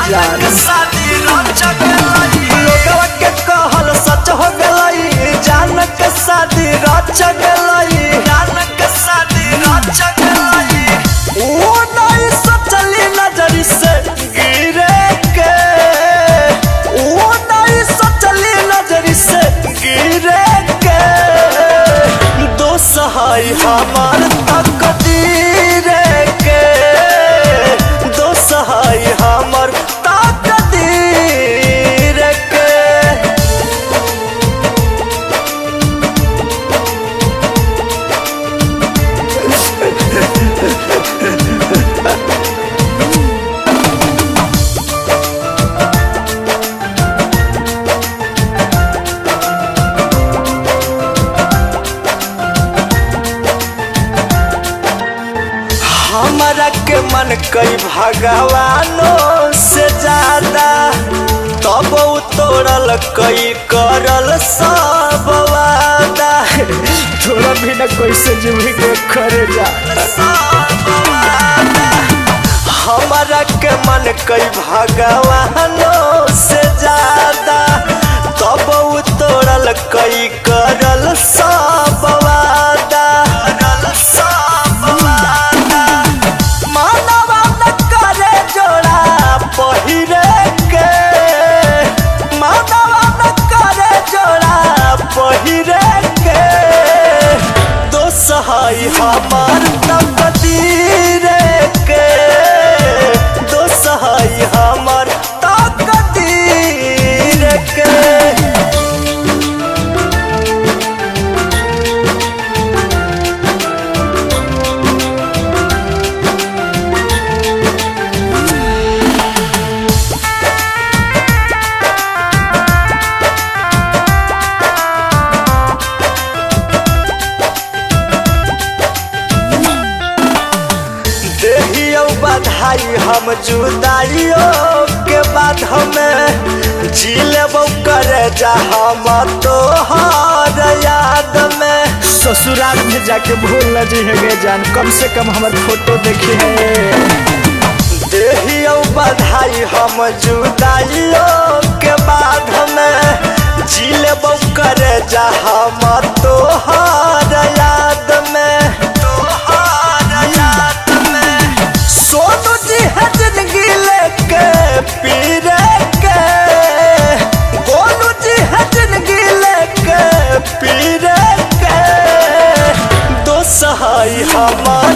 जान। लोगवा के कहल सच हो गलई, जान के शादी रच गलई, जान के शादी रच गलई। ऊ नहीं सोचली नजर से गिरे के, ऊ नहीं सोचली नजर से गिरे के। दोष है हमार तकदीर के, दोष है हमर तकदीर के। हमरा के मन कई भगवानों से ज्यादा, तब उ तोड़ल कई करल सब वादा। थोड़ा भी न कैसे जिंदगी के करे जा। हमरा के मन कई भगवानों से ज्यादा, तब उ तोड़ल कई करल सब वादा, करल सब वादा। मानवा न करे जोड़ा पहिरे के, मानवा न करे जोड़ा पहिरे के। दोष है हमार तकदीर के, दोष है हमर तकदीर के। देहियो बधाई हम जुदाइयो के बाद हमें जी लेबो करे जा हम तोहर याद में। ससुराल में जाके भूल न जी गे जान, कम से कम हमर फोटो देखी है। देहियो बधाई हम जुदाइयो के बाद हमें जी लेबो करे जा हम तोहर याद में, तोहर याद में। सोनू जी है जिंदगी लेके पीरे के, गोलू जी है जिंदगी लेके पीरे के। दोष है हमार